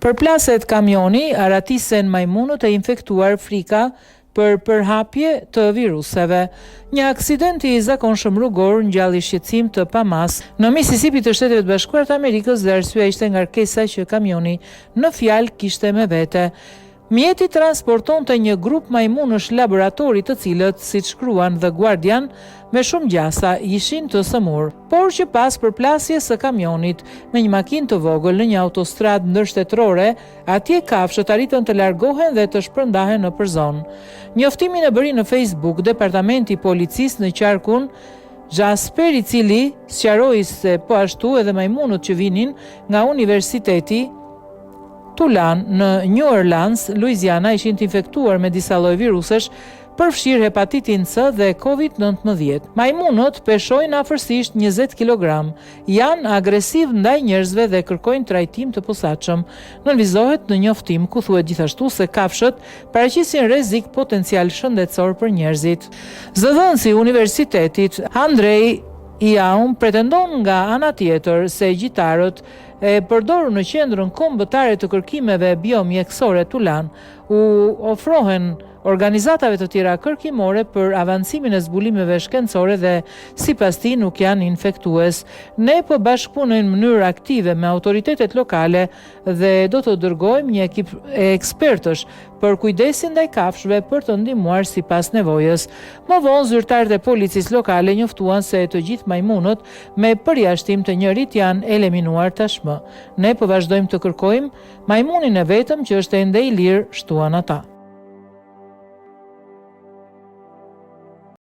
Përplaset kamioni, arratisen majmunët e infektuar frika për përhapje të viruseve. Një aksident i zakonshëm rrugor ngjalli shqetësim të pamasë në Misisipi të Shteteve të Bashkuara të Amerikës dhe arsyeja ishte ngarkesa që kamioni në fjalë kishte me vete. Mjeti transportonte një grup majmunësh laboratori të cilët, siç shkruan The Guardian, me shumë gjasa ishin të sëmurë. Por që pas përplasjes së kamionit me një makinë të vogël në një autostradë ndërshtetërore, atje kafshët arritën të largohen dhe të shpërndahen nëpër zonë. Njoftimin e bëri në Facebook Departamenti i Policisë në qarkun Jasper i cili sqaroi se po ashtu edhe majmunët që vinin nga Universiteti Tulane në New Orleans, Luiziana ishin të infektuar me disa lloje virusesh, përfshirë hepatitin C dhe Covid 19. Majmunët peshojnë afërsisht 20 kilogramë, janë agresivë ndaj njerëzve dhe kërkojnë trajtim të posaçëm, nënvizohet në njoftim, ku thuhet gjithashtu se kafshët paraqesin rrezik potencial shëndetësor për njerëzit. Zëdhënësi i universitetit, Andrej Young pretendon nga ana tjetër se gjitarët e përdorur në Qendrën Kombëtare të Kërkimeve Biomjekësore Tulane u ofrohen organizatave të tjera kërkimore për avancimin e zbulimeve shkencore dhe sipas tij nuk janë infektues. Ne po bashkëpunojmë në mënyrë aktive me autoritetet lokale dhe do të dërgojmë një ekip ekspertësh për kujdesin ndaj kafshëve për të ndihmuar sipas nevojës. Më vonë, zyrtarët e policisë lokale njoftuan se të gjithë majmunët, me përjashtim të njërit, janë eliminuar tashmë. Ne po vazhdojmë të kërkojmë majmunin e vetëm që është ende i lirë, shtuan ata.